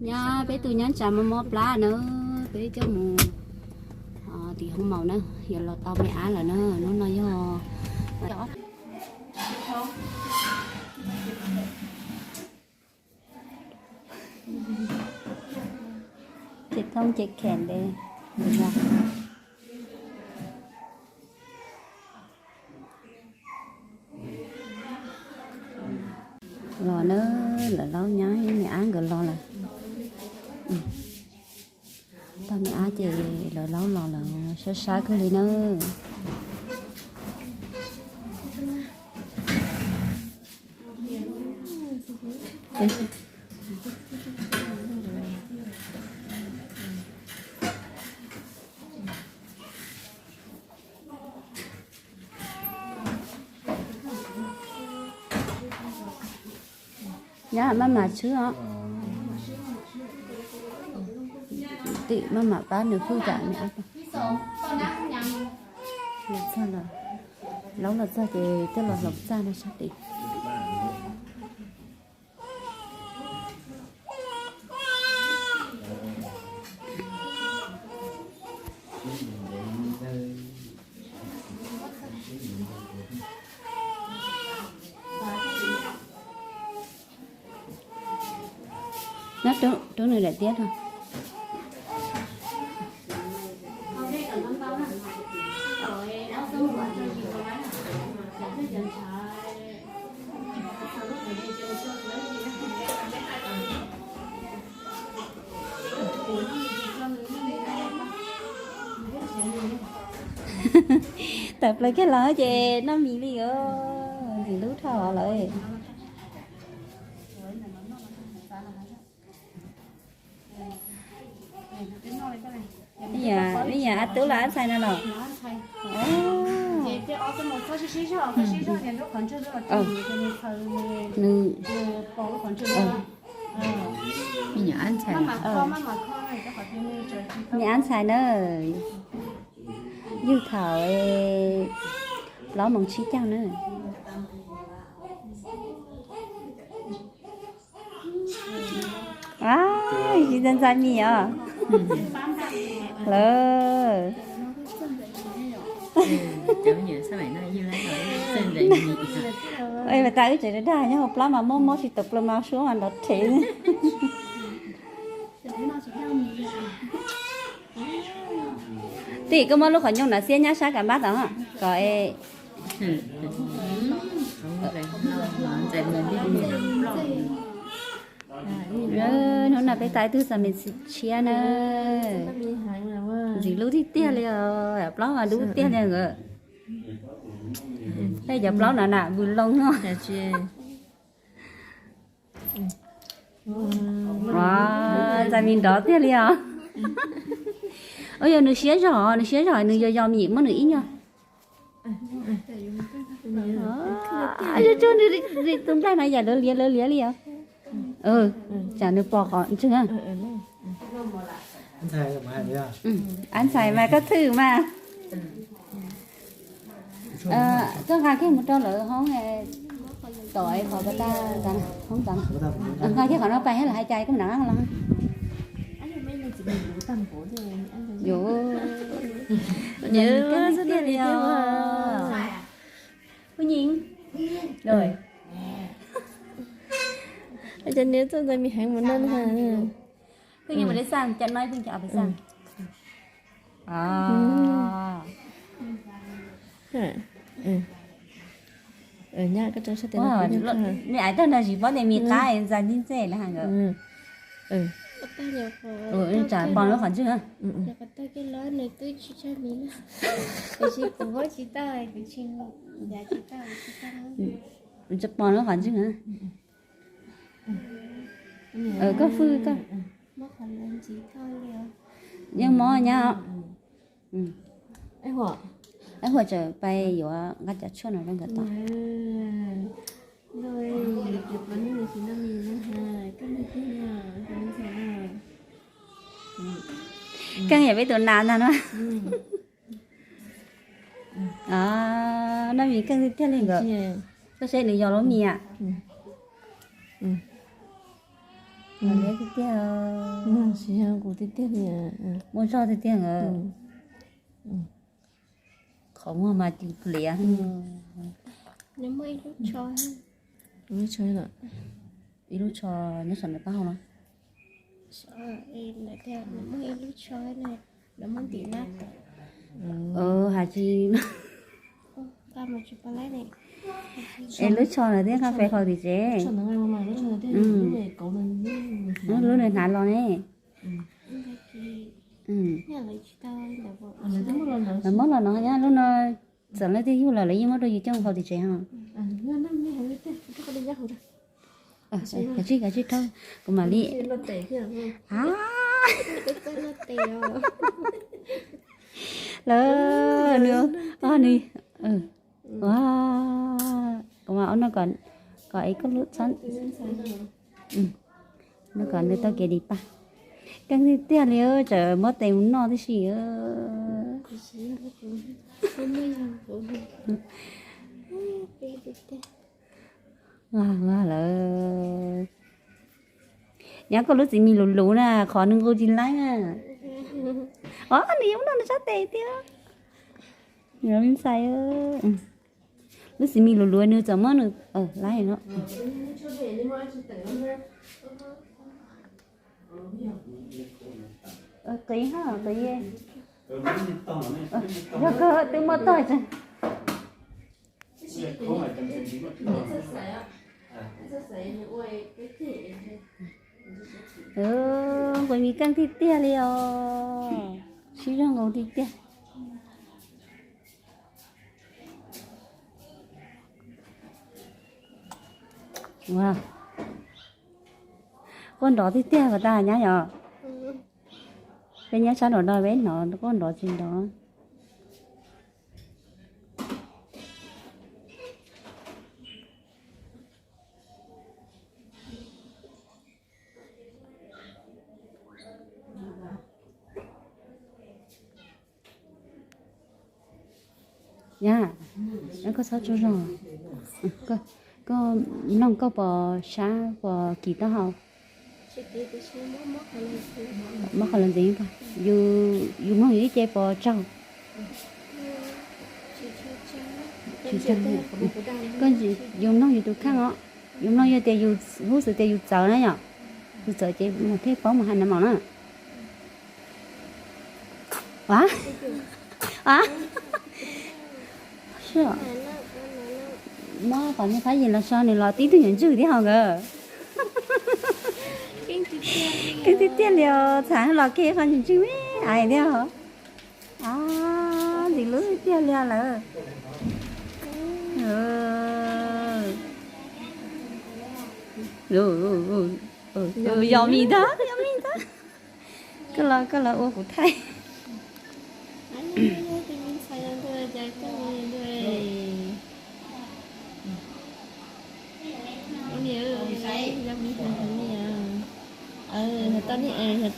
Nyab peb tus nyab ntsa mob mob plab na, peb coj mus tim hoob maus na, yuav los tau me ab lawm na, hnub no yog ces thoob ces khem ntev. Los na, lawv laub nyab me ab nkawd los lawm. Tau me ab ces lawv laub los lawm, sab sab kawg li na. Nyab maj mam swb os. Tim maj mam pab nws hwj kam me ab. Los txog los, laub los txog ces coj los hloov txaj no sab tid. Nyob rub nws daim tiab rau. Tawm plaws kiag los ces noj mis li os, ntxim hlub dhau lawm. Me nyuam ab tub los ab ntxhais no los? Nws, me nyuam ab ntxhais, me ab ntxhais na, yug thaum plaub moos tsib caug na. Tsis ntxais mis os. Lawm. Mas tas wb tseem dag nyob hauv plab mas mob mob tsis tawm plaws mas suab mas nrov rhev. Tim koj muab lub qhov ncauj no xiab nyab sab kam npab tau kom hnub no peb tau ib tug txaij me tshiab na. Ntxim hlub tiag tiag li os, plaub mas dub tiag li nkawd. Peb cov plaub no na vws loo no. Ua, txaij me nrov tiag li os. Ua yog nws siab zog, nws siab zog nws yog yog me nyuam muab nws ib nyuag. Tsuag nws tus nplaig no yam lawv liav lawv liav li os. Tsam nws pom qhov ntswg. Ab ntxhais mas koj thwj mas. Koj nqa kiag mus rau lawv hoob tom qhov ko ta, hoob tas. Nqa kiag qhov no pais thiab lawv hais cas koj mus nram qab los. Hu nyi. Cov niam txoj ntxais mis heev mus no na. Pheej nyob pem lej xaj, cov no pheej cov pem xaj. Me aiv tag nrho tsis paub tias mis qab ntxais ntxej ntxej na. Tsam pom lub qhov ntswg. Tsis pom lub qhov ntswg. Koj fwj koj. Yeej mob nyab. Ib huam tseem pais yuav nqa cov tshuaj no rau nkawd tau. Keej yam peb tus nas ntag no. Noj mis keej tiag tiag li nkawd. Koj saib nws yog lub mis. Liab tiag tiag. Tsis yog kuv tiag tiag li. Muaj zog tiag tiag. Qhov muag mas cws pliav. Ib lub tsho nyob saum nws taub hau no. Hais tsis, es lub tsho ntawd thiab nqa pem qhov tim tsev. Lub nws hnav los ne. Lawv muab los no, lub no txawm lawv twb yug lawm, lawv yeej muab rau yus coj qhov tim tsev ho. Kav tsij, kav tsij rau, kuv mam li. Lawv, nws, nws, ua, kuv mam ua no kom, kom es koj lub txhob. No kom nws tau kev dim pa. Keej tiag tiag li, tseem muab tes mus noj tib si. Ua, ua lawm. Nyab koj lub txiv mis luv luv na, qhov nws nqus tsis laib na. Os, nws yuav noj nws sab tes thiab. Nws ntxhais, lub txiv mis luv luv nws txawm muab nws laib no. Qiv, qiv, yog kawg twb muab tog tsev. Nqus mis keej tiag tiag li os, sib zog nqus tiag tiag. Quaj nrov tiag tiag puas tas nyab yom? Peb nyab sab nraum no peb hnov quaj nrov tsis nrov. Nyab, koj txhob tsaug zog. Koj mloog koj puas sab puas kis taub hau? Muab qhov los ntxiv, yus mloog yus ib ce puas tsaug? Yus mloog yus tus kheej os. Yus mloog yog tias yus hub xwm tias yus txawv na yom, yus txawv ces mus thiaj paub mus hais nws mam na. Muab qhov niag phab yim los so nws los tib tug nyuam ntswg thiab ho nkawd. Keej tiag tiag li os, txham los kiag qhov nyuam ntswg me ais thiab. Ntxim hlub tiag li lawm. Yog me ntag, yog me ntag. Koj los, koj los ua kuv thaij.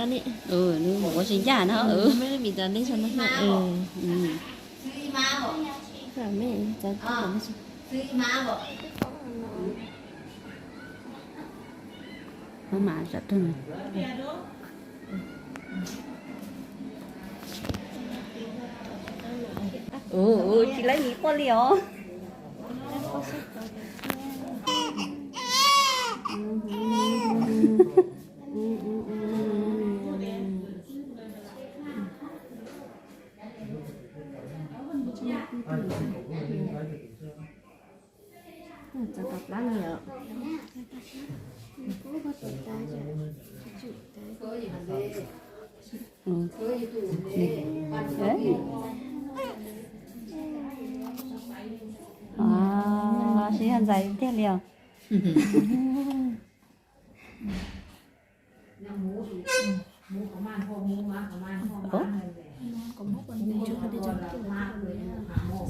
Ua tsis ncaj no. Tsis laib mis quaj li os. Sib ntxais tiag li os.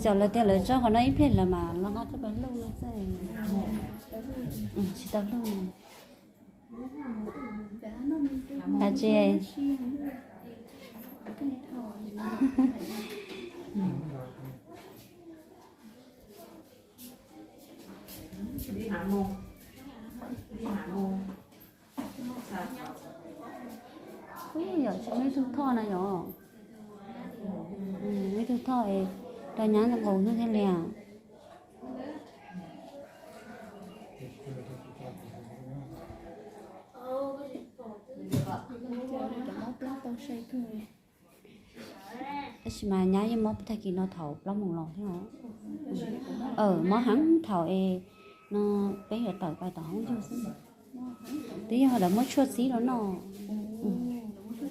Xyov lawv tias lawv tso qhov no ib pliag lawm mas los nqa tuaj pem luj no xwb. Tsis tau luj. Tsis Tsis muaj ib tug thoj na yom? Muaj ib tug thoj es rau nyab nqus hnub thiaj li. Tab sis mas nyab yeej mob tag kis no thaum plaub moos los thiab. Mob heev thaum es no peb yuav tawm pais tom hoob yug xwb. Twb yog lawv muab tshuaj txib rau noj. Yog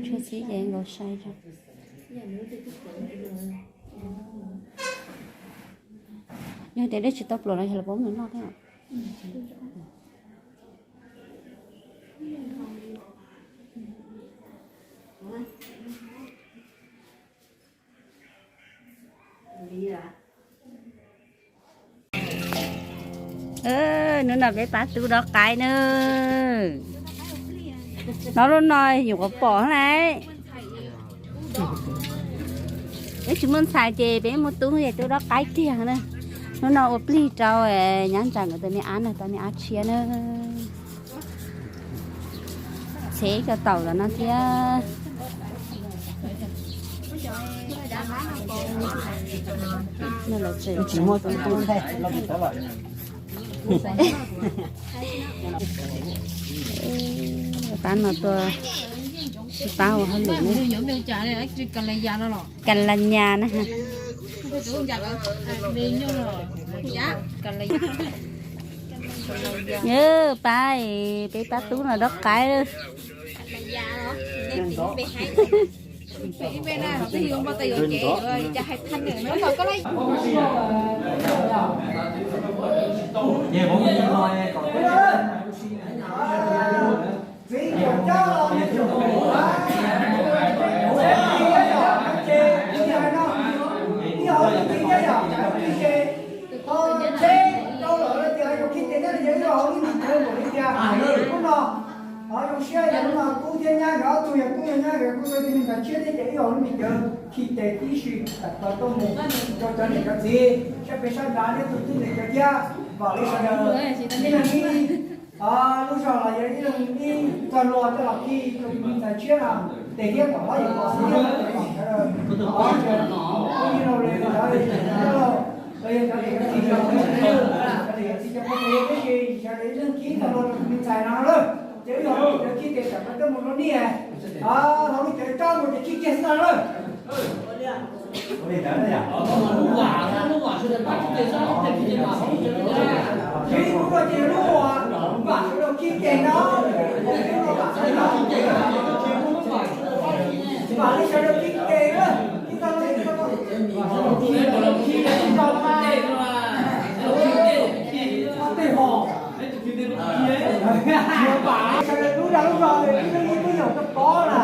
tshuaj txib ces nkaus sai tso. Yog tias dej tsis tau pluas no yog lawv puas muab nws noj thiab? Hnub no peb pab tub dob qaib na. Nov lub no nyuam qhuav pom lawm. Peb tsis muaj ntxhais ces peb muaj tub es tub dob qaib kiag na. Hnub no ua plig rau nyab ntsa nkawd tus me ab na, tau me ab tshiab na. Txhev cov taum los no thiab. Pab no tuaj tsis pab ua hauj lwm na. Kas las nyas na. Pab, peb pab tub no dob qaib. Zoo siab yog hnub no tub thiab nyab nkawd ob tug yog tub yog nyab nkawd kuj tau tus me ntxhais tshiab thiab ces wb ua lub me cawv khi tes tib si tawm plaws tuaj mus rau cov niam cov txiv sab pem sab nrad thiab tus tub ntawm cov thiab. Vam li sawv daws ib leeg ib lub zog los yog ib leeg ib txoj hlua coj los khi rau tus me ntxhais tshiab no. Tes thiab kom hlob yawm pom xwb thiab kom sawv daws pom sawv daws, ib leeg li cov niam cov txiv, cov niam cov txiv cov phooj ywg tib si, sawv daws ib leeg khi txoj hlua rau tus me ntxhais no lawm. Ces wb yog lub cawv khi tes tawm plaws tuaj mus rau niam, ho lub cawv rov mus ces khi kiag xwb no lawm. Lub vam, lub vam sawv daws pab khi tes xwb, tes khi tes mas, lub vam sawv daws khi tes no, lub vam sawv daws, vam li sawv daws khi tes na, khi tau li, khi tau li, khi tau li, khi tau li, khi tau li. Sawv daws lub dag lub zog, ib leeg ib tug yawm tau pov na.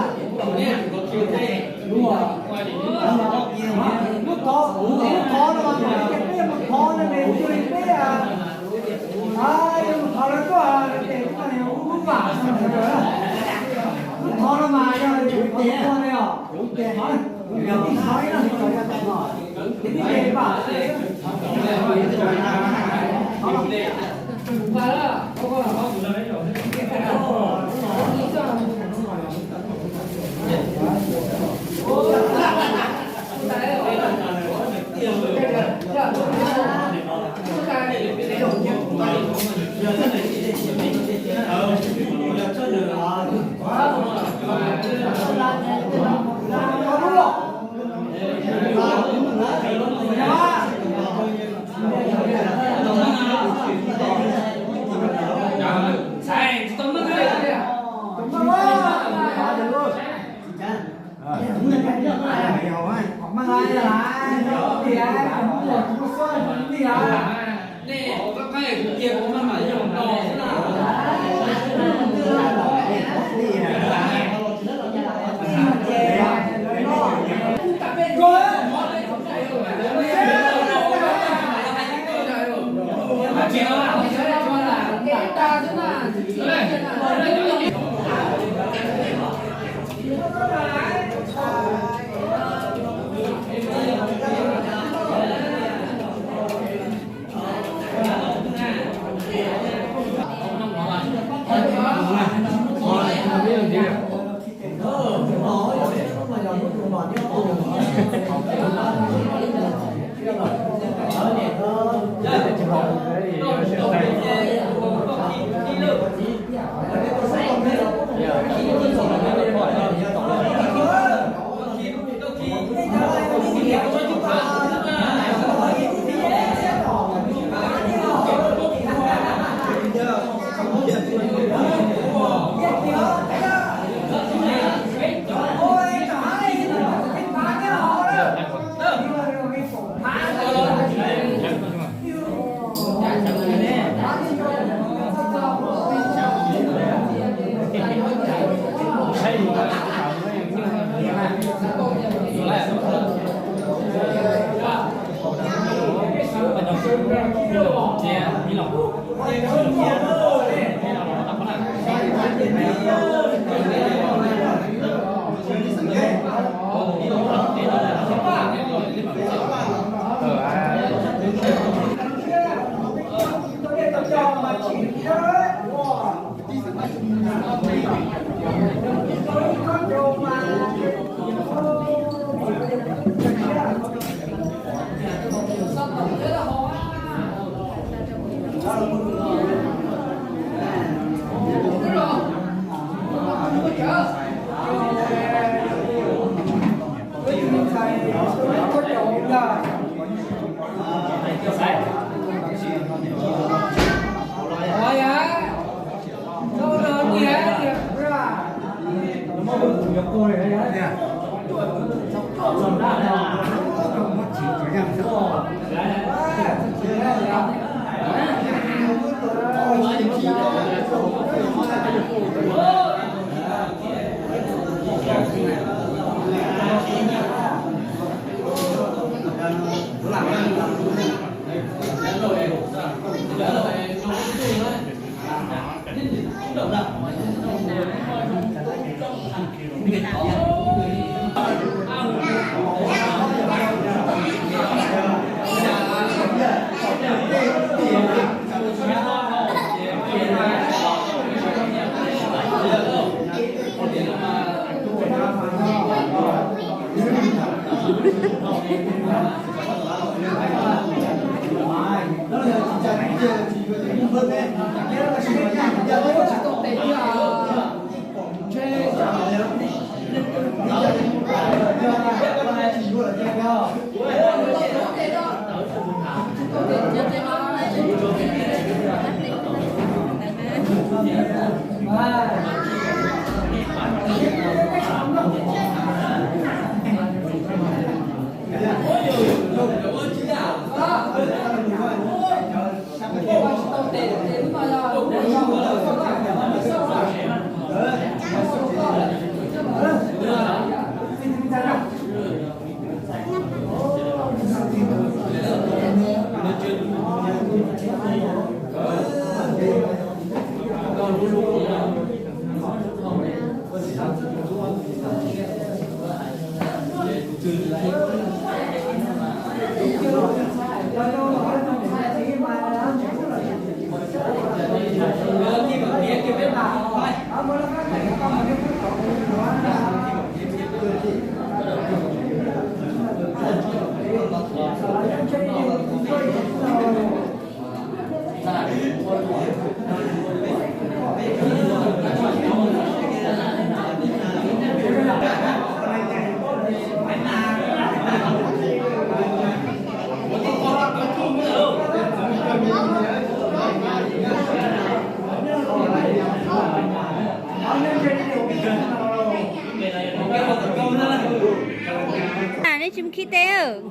Lub thov, lub thov no mas peb yuav mus thov no ces cuag li peb yuav mus thov lawv tuaj ces lub vam, lub thov no mas yog tus thov tuag li os. Nej tsis mus khi teb.